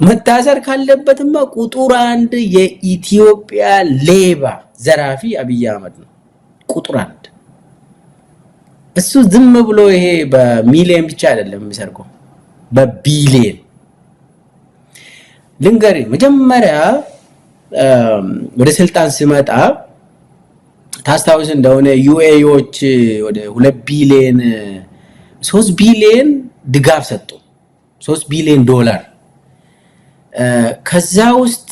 መታሰር ካለበትማ ቁጥር አንድ የኢትዮጵያ ሌባ ዘራፊ አብይ አህመድ ነው። ቁጥር አንድ። እሱ ዝም ብሎ ይሄ በሚሊየን ብቻ አይደለም የሚሰርቀው፣ በቢሊየን። ልንገርህ፣ መጀመሪያ ወደ ስልጣን ሲመጣ ታስታውስ እንደሆነ UAE ዎች ወደ 2 ቢሊየን 3 ቢሊየን ድጋፍ ሰጡ። 3 ቢሊዮን ዶላር። ከዛ ውስጥ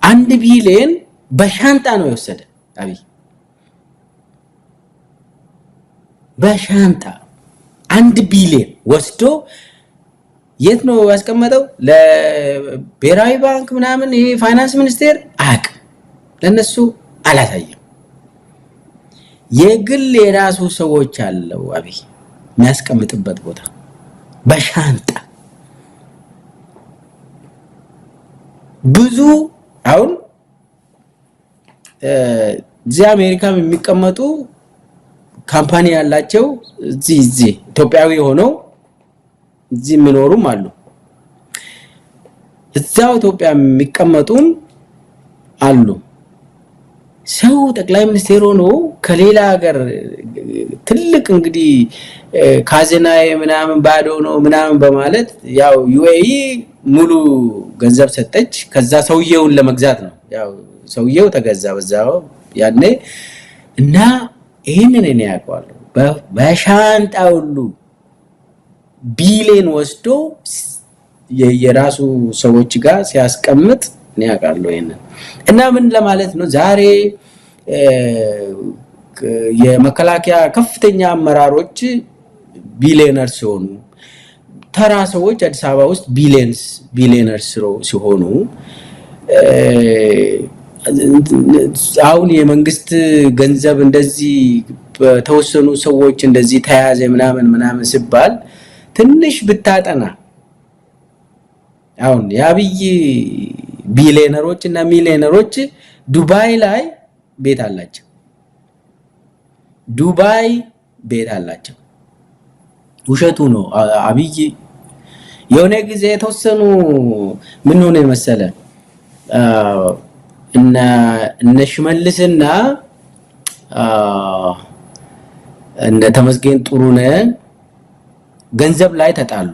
1 ቢሊየን በሻንጣ ነው የወሰደ አብይ። በሻንጣ 1 ቢሊየን ወስዶ የት ነው ያስቀመጠው? ለብሔራዊ ባንክ ምናምን፣ ይሄ ፋይናንስ ሚኒስቴር አያውቅም፣ ለነሱ አላሳየም። የግል የራሱ ሰዎች አለው አብይ የሚያስቀምጥበት ቦታ። በሻንጣ ብዙ። አሁን እዚህ አሜሪካም የሚቀመጡ company ያላቸው እዚህ ኢትዮጵያዊ ሆነው እዚህ የሚኖሩም አሉ። እዛው ኢትዮጵያ የሚቀመጡም አሉ። ሰው ጠቅላይ ሚኒስቴር ሆኖ ከሌላ ሀገር ትልቅ እንግዲህ ካዝናዬ ምናምን ባዶ ነው ምናምን በማለት ያው UAE ሙሉ ገንዘብ ሰጠች። ከዛ ሰውየውን ለመግዛት ነው፣ ያው ሰውየው ተገዛ በዛው ያኔ። እና ይህንን እኔ ያውቀዋለሁ። በሻንጣ ሁሉ ቢሊየን ወስዶ የራሱ ሰዎች ጋር ሲያስቀምጥ እኔ ያውቃለሁ ይሄንን። እና ምን ለማለት ነው፣ ዛሬ የመከላከያ ከፍተኛ አመራሮች billionaire ሲሆኑ፣ ተራ ሰዎች አዲስ አበባ ውስጥ billions billionaire ሲሆኑ፣ አሁን የመንግስት ገንዘብ እንደዚህ በተወሰኑ ሰዎች እንደዚህ ተያዘ ምናምን ምናምን ሲባል ትንሽ ብታጠና አሁን የአብይ ቢሊየነሮች እና ሚሊየነሮች ዱባይ ላይ ቤት አላቸው። ዱባይ ቤት አላቸው። ውሸቱ ነው። አብይ የሆነ ጊዜ የተወሰኑ ምን ሆነ የመሰለ እነ ሽመልስና እነ ተመስገን ጥሩነህ ገንዘብ ላይ ተጣሉ።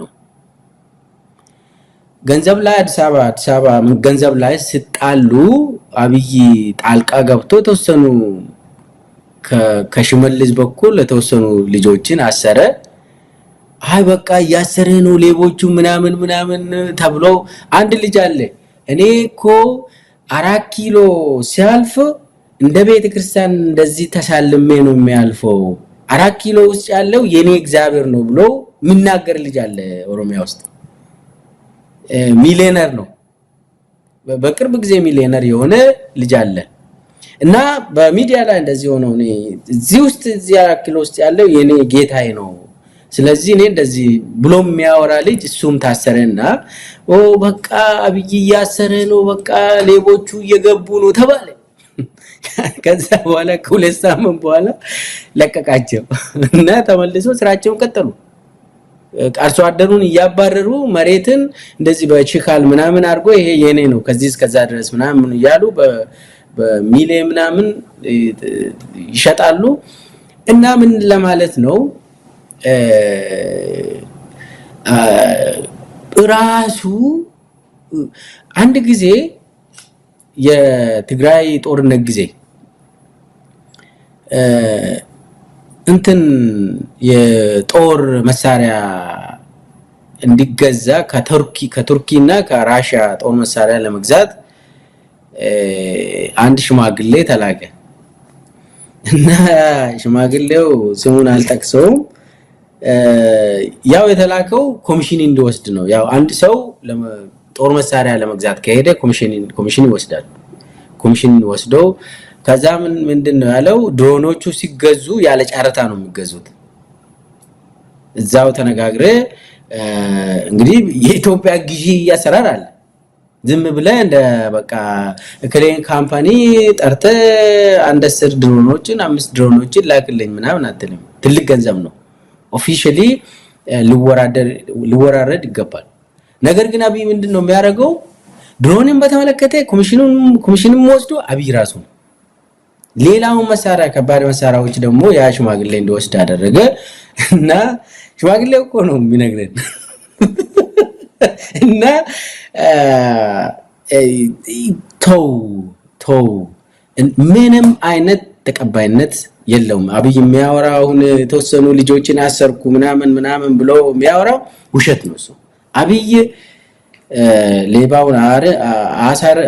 ገንዘብ ላይ አዲስ አበባ ገንዘብ ላይ ሲጣሉ አብይ ጣልቃ ገብቶ የተወሰኑ ከሽመልስ በኩል የተወሰኑ ልጆችን አሰረ። አይ በቃ እያሰረ ነው ሌቦቹ ምናምን ምናምን ተብሎ አንድ ልጅ አለ፣ እኔ እኮ 4 ኪሎ ሲያልፍ እንደ ቤተ ክርስቲያን እንደዚህ ተሳልሜ ነው የሚያልፈው፣ 4 ኪሎ ውስጥ ያለው የኔ እግዚአብሔር ነው ብሎ የሚናገር ልጅ አለ ኦሮሚያ ውስጥ። ሚሊዮነር ነው። በቅርብ ጊዜ ሚሊዮነር የሆነ ልጅ አለ እና በሚዲያ ላይ እንደዚህ ሆነው እኔ እዚህ ውስጥ እዚህ 4 ኪሎ ውስጥ ያለው የኔ ጌታዬ ነው፣ ስለዚህ እኔ እንደዚህ ብሎ የሚያወራ ልጅ እሱም ታሰረና ኦ በቃ አብይ እያሰረ ነው፣ በቃ ሌቦቹ እየገቡ ነው ተባለ። ከዛ በኋላ ከ2 ሳምንት በኋላ ለቀቃቸው እና ተመልሶ ስራቸውን ቀጠሉ። አርሶ አደሩን እያባረሩ መሬትን እንደዚህ በችካል ምናምን አድርጎ ይሄ የኔ ነው ከዚህ እስከዛ ድረስ ምናምን እያሉ በሚሊየን ምናምን ይሸጣሉ። እና ምን ለማለት ነው፣ ራሱ አንድ ጊዜ የትግራይ ጦርነት ጊዜ እንትን የጦር መሳሪያ እንዲገዛ ከቱርኪ እና ከራሽያ ጦር መሳሪያ ለመግዛት አንድ ሽማግሌ ተላከ እና ሽማግሌው ስሙን አልጠቅሰውም። ያው የተላከው ኮሚሽን እንዲወስድ ነው። ያው አንድ ሰው ጦር መሳሪያ ለመግዛት ከሄደ ኮሚሽን ይወስዳል። ኮሚሽን ወስደው ከዛ ምን ምንድን ነው ያለው? ድሮኖቹ ሲገዙ ያለ ጨረታ ነው የሚገዙት። እዛው ተነጋግረ እንግዲህ የኢትዮጵያ ግዢ አሰራር አለ። ዝም ብለህ እንደ በቃ እከሌን company ጠርተህ አንድ 10 ድሮኖችን 5 ድሮኖችን ላክልኝ ምናምን አትልም። ትልቅ ገንዘብ ነው። Officially ሊወራረድ ይገባል። ነገር ግን አብይ ምንድን ነው የሚያደርገው? ድሮንን በተመለከተ ኮሚሽንም ወስዶ አብይ ራሱ ነው። ሌላውን መሳሪያ፣ ከባድ መሳሪያዎች ደግሞ ያ ሽማግሌ እንዲወስድ አደረገ እና ሽማግሌ እኮ ነው የሚነግረን። እና ተው ተው፣ ምንም አይነት ተቀባይነት የለውም። አብይ የሚያወራው አሁን የተወሰኑ ልጆችን አሰርኩ ምናምን ምናምን ብሎ የሚያወራው ውሸት ነው። እሱ አብይ ሌባውን አሳር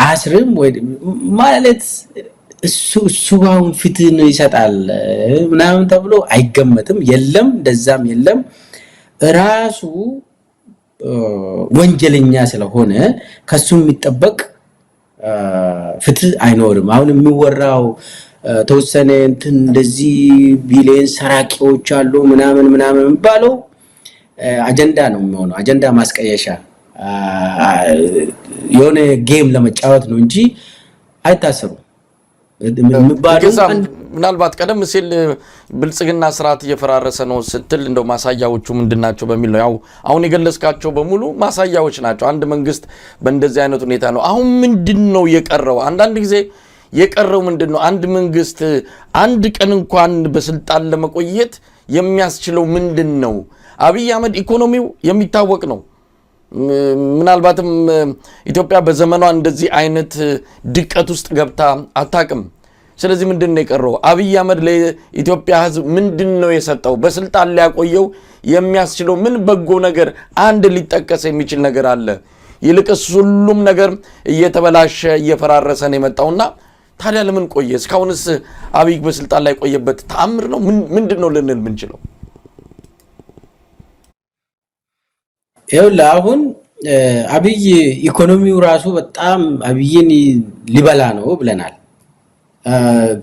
አስርም ወይ ማለት እሱ አሁን ፍትህን ይሰጣል ምናምን ተብሎ አይገመትም። የለም፣ እንደዛም የለም። ራሱ ወንጀለኛ ስለሆነ ከሱ የሚጠበቅ ፍትህ አይኖርም። አሁን የሚወራው ተወሰነ እንትን እንደዚህ ቢሊየን ሰራቂዎች አሉ ምናምን ምናምን የሚባለው አጀንዳ ነው የሚሆነው። አጀንዳ ማስቀየሻ፣ የሆነ game ለመጫወት ነው እንጂ አይታሰሩም የሚባለው። ምናልባት ቀደም ሲል ብልጽግና ስርዓት እየፈራረሰ ነው ስትል እንደው ማሳያዎቹ ምንድን ናቸው በሚል ነው። ያው አሁን የገለጽካቸው በሙሉ ማሳያዎች ናቸው። አንድ መንግስት በእንደዚህ አይነት ሁኔታ ነው። አሁን ምንድን ነው የቀረው? አንዳንድ ጊዜ የቀረው ምንድን ነው? አንድ መንግስት አንድ ቀን እንኳን በስልጣን ለመቆየት የሚያስችለው ምንድን ነው? አብይ አህመድ ኢኮኖሚው የሚታወቅ ነው። ምናልባትም ኢትዮጵያ በዘመኗ እንደዚህ አይነት ድቀት ውስጥ ገብታ አታውቅም። ስለዚህ ምንድን ነው የቀረው? አብይ አህመድ ለኢትዮጵያ ሕዝብ ምንድን ነው የሰጠው? በስልጣን ሊያቆየው የሚያስችለው ምን በጎ ነገር፣ አንድ ሊጠቀስ የሚችል ነገር አለ? ይልቅስ ሁሉም ነገር እየተበላሸ እየፈራረሰ ነው የመጣውና ታዲያ ለምን ቆየ? እስካሁንስ አብይ በስልጣን ላይ ቆየበት ተአምር ነው? ምንድን ነው ልንል ምንችለው? ይኸውልህ፣ አሁን አብይ ኢኮኖሚው ራሱ በጣም አብይን ሊበላ ነው ብለናል።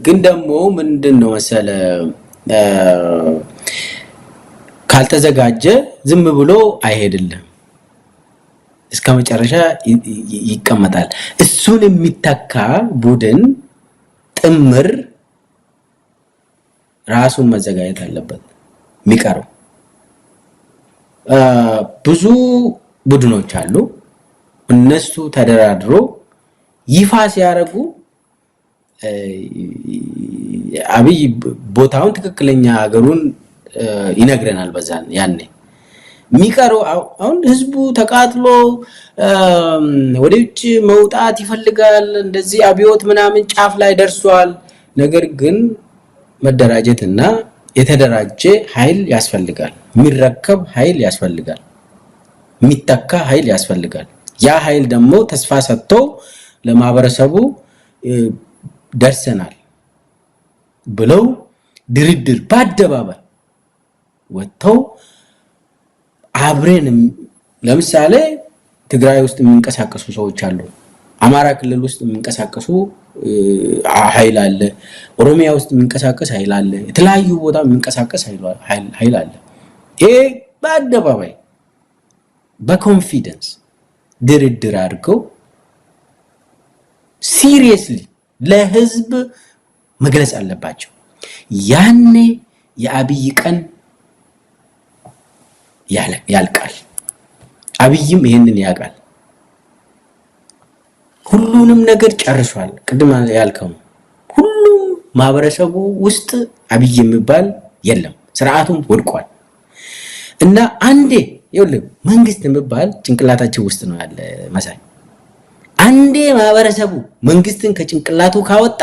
ግን ደግሞ ምንድን ነው መሰለ፣ ካልተዘጋጀ ዝም ብሎ አይሄድልም። እስከ መጨረሻ ይቀመጣል። እሱን የሚተካ ቡድን ጥምር ራሱን መዘጋጀት አለበት። የሚቀረው ብዙ ቡድኖች አሉ። እነሱ ተደራድሮ ይፋ ሲያደርጉ አብይ ቦታውን፣ ትክክለኛ ሀገሩን ይነግረናል። በዛን ያኔ የሚቀረው አሁን ህዝቡ ተቃጥሎ ወደ ውጭ መውጣት ይፈልጋል። እንደዚህ አብዮት ምናምን ጫፍ ላይ ደርሷል። ነገር ግን መደራጀት እና የተደራጀ ኃይል ያስፈልጋል። የሚረከብ ኃይል ያስፈልጋል። የሚተካ ኃይል ያስፈልጋል። ያ ኃይል ደግሞ ተስፋ ሰጥቶ ለማህበረሰቡ ደርሰናል ብለው ድርድር በአደባባይ ወጥተው አብረን፣ ለምሳሌ ትግራይ ውስጥ የሚንቀሳቀሱ ሰዎች አሉ። አማራ ክልል ውስጥ የሚንቀሳቀሱ ኃይል አለ። ኦሮሚያ ውስጥ የሚንቀሳቀስ ኃይል አለ። የተለያዩ ቦታ የሚንቀሳቀስ ኃይል አለ። ይሄ በአደባባይ በ confidence ድርድር አድርገው seriously ለህዝብ መግለጽ አለባቸው። ያኔ የአብይ ቀን ያልቃል። አብይም ይሄንን ያውቃል። ሁሉንም ነገር ጨርሷል። ቅድም ያልከው ሁሉም ማህበረሰቡ ውስጥ አብይ የሚባል የለም። ስርዓቱም ወድቋል። እና አንዴ ይኸውልህ፣ መንግስት የሚባል ጭንቅላታችን ውስጥ ነው ያለ መሳይ። አንዴ ማህበረሰቡ መንግስትን ከጭንቅላቱ ካወጣ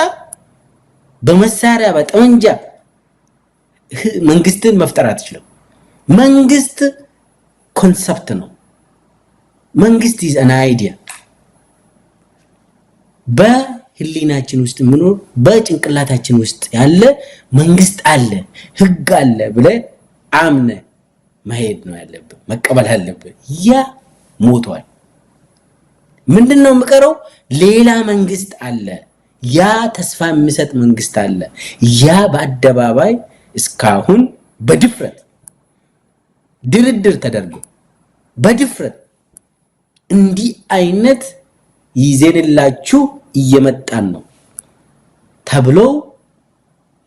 በመሳሪያ በጠመንጃ መንግስትን መፍጠር አትችልም። መንግስት concept ነው። መንግስት is an idea፣ በህሊናችን ውስጥ የሚኖር፣ በጭንቅላታችን ውስጥ ያለ መንግስት አለ፣ ህግ አለ ብለህ አምነህ መሄድ ነው ያለብህ፣ መቀበል አለብህ። ያ ሞቷል። ምንድን ነው የሚቀረው? ሌላ መንግስት አለ። ያ ተስፋ የሚሰጥ መንግስት አለ። ያ በአደባባይ እስካሁን በድፍረት ድርድር ተደርጎ በድፍረት እንዲህ አይነት ይዘንላችሁ እየመጣን ነው ተብሎ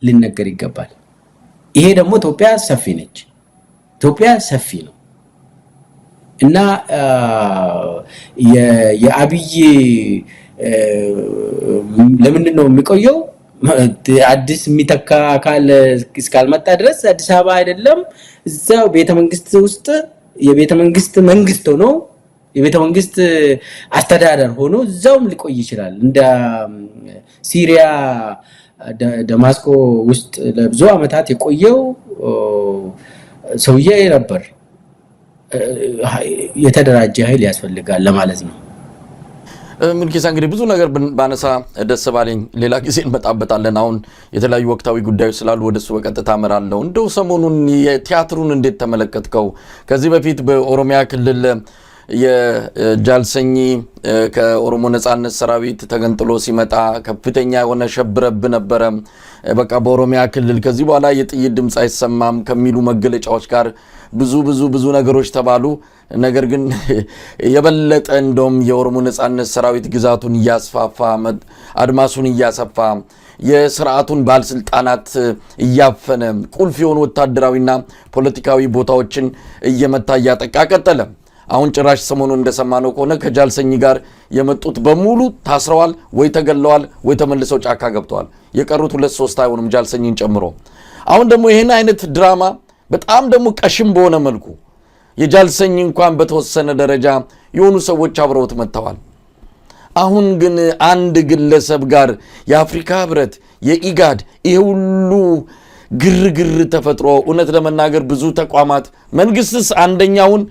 ሊነገር ይገባል። ይሄ ደግሞ ኢትዮጵያ ሰፊ ነች። ኢትዮጵያ ሰፊ ነው እና የአብይ ለምንድን ነው የሚቆየው? አዲስ የሚተካ አካል እስካልመጣ ድረስ አዲስ አበባ አይደለም፣ እዛው ቤተ መንግስት ውስጥ የቤተ መንግስት መንግስት ሆኖ፣ የቤተ መንግስት አስተዳደር ሆኖ እዛውም ሊቆይ ይችላል። እንደ ሲሪያ ደማስቆ ውስጥ ለብዙ ዓመታት የቆየው ሰውዬ ነበር። የተደራጀ ኃይል ያስፈልጋል ለማለት ነው። ሙሉጌታ፣ እንግዲህ ብዙ ነገር ባነሳ ደስ ባለኝ፣ ሌላ ጊዜ እንመጣበታለን። አሁን የተለያዩ ወቅታዊ ጉዳዮች ስላሉ ወደሱ በቀጥታ አመራለሁ። እንደው ሰሞኑን የቲያትሩን እንዴት ተመለከትከው? ከዚህ በፊት በኦሮሚያ ክልል የጃልሰኚ ከኦሮሞ ነጻነት ሰራዊት ተገንጥሎ ሲመጣ ከፍተኛ የሆነ ሸብረብ ነበረ። በቃ በኦሮሚያ ክልል ከዚህ በኋላ የጥይት ድምፅ አይሰማም ከሚሉ መገለጫዎች ጋር ብዙ ብዙ ብዙ ነገሮች ተባሉ። ነገር ግን የበለጠ እንደውም የኦሮሞ ነጻነት ሰራዊት ግዛቱን እያስፋፋ፣ አድማሱን እያሰፋ፣ የስርዓቱን ባለስልጣናት እያፈነ፣ ቁልፍ የሆኑ ወታደራዊና ፖለቲካዊ ቦታዎችን እየመታ እያጠቃ ቀጠለ። አሁን ጭራሽ ሰሞኑን እንደሰማነው ከሆነ ከጃልሰኝ ጋር የመጡት በሙሉ ታስረዋል፣ ወይ ተገለዋል፣ ወይ ተመልሰው ጫካ ገብተዋል። የቀሩት ሁለት ሶስት አይሆኑም ጃልሰኝን ጨምሮ። አሁን ደግሞ ይህን አይነት ድራማ በጣም ደግሞ ቀሽም በሆነ መልኩ የጃልሰኝ እንኳን በተወሰነ ደረጃ የሆኑ ሰዎች አብረውት መጥተዋል። አሁን ግን አንድ ግለሰብ ጋር የአፍሪካ ህብረት፣ የኢጋድ ይሄ ሁሉ ግርግር ተፈጥሮ፣ እውነት ለመናገር ብዙ ተቋማት፣ መንግስትስ አንደኛውን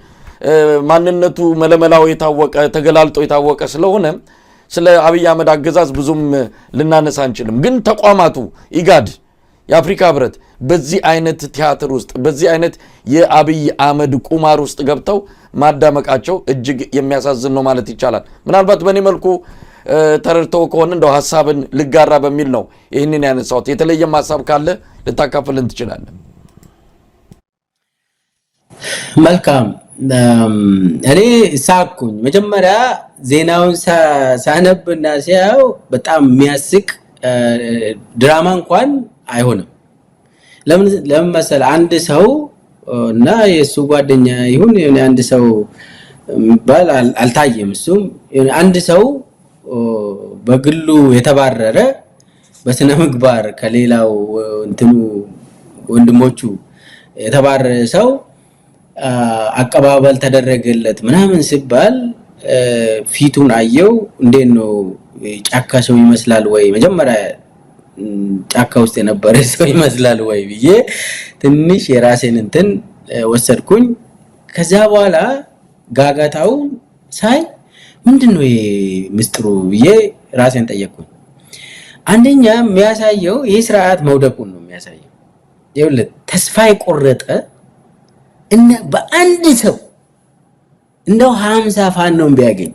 ማንነቱ መለመላው የታወቀ፣ ተገላልጦ የታወቀ ስለሆነ ስለ አብይ አህመድ አገዛዝ ብዙም ልናነሳ አንችልም። ግን ተቋማቱ ኢጋድ፣ የአፍሪካ ህብረት በዚህ አይነት ቲያትር ውስጥ፣ በዚህ አይነት የአብይ አህመድ ቁማር ውስጥ ገብተው ማዳመቃቸው እጅግ የሚያሳዝን ነው ማለት ይቻላል። ምናልባት በእኔ መልኩ ተረድተው ከሆነ እንደው ሀሳብን ልጋራ በሚል ነው ይህንን ያነሳሁት። የተለየም ሀሳብ ካለ ልታካፍልን ትችላለን። መልካም። እኔ ሳቅኩኝ። መጀመሪያ ዜናውን ሳነብ እና ሲያየው በጣም የሚያስቅ ድራማ እንኳን አይሆንም። ለምን መሰለህ? አንድ ሰው እና የእሱ ጓደኛ ይሁን የሆነ አንድ ሰው የሚባል አልታየም። እሱም አንድ ሰው በግሉ የተባረረ፣ በስነ ምግባር ከሌላው እንትኑ ወንድሞቹ የተባረረ ሰው አቀባበል ተደረገለት ምናምን ሲባል ፊቱን አየው። እንዴት ነው፣ ጫካ ሰው ይመስላል ወይ፣ መጀመሪያ ጫካ ውስጥ የነበረ ሰው ይመስላል ወይ ብዬ ትንሽ የራሴን እንትን ወሰድኩኝ። ከዛ በኋላ ጋጋታውን ሳይ ምንድን ነው ምስጢሩ ብዬ ራሴን ጠየቅኩኝ። አንደኛ የሚያሳየው ይህ ስርዓት መውደቁን ነው የሚያሳየው። ይኸውልህ፣ ተስፋ የቆረጠ እና በአንድ ሰው እንደው 50 ፋኖን ቢያገኝ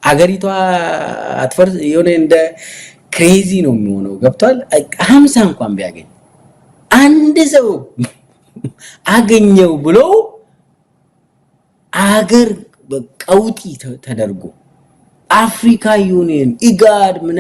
አገሪቷ አትፈርስ፣ የሆነ እንደ crazy ነው የሚሆነው። ገብቷል። 50 እንኳን ቢያገኝ፣ አንድ ሰው አገኘው ብሎ አገር ቀውጢ ተደርጎ Africa Union፣ ኢጋድ ምናምን።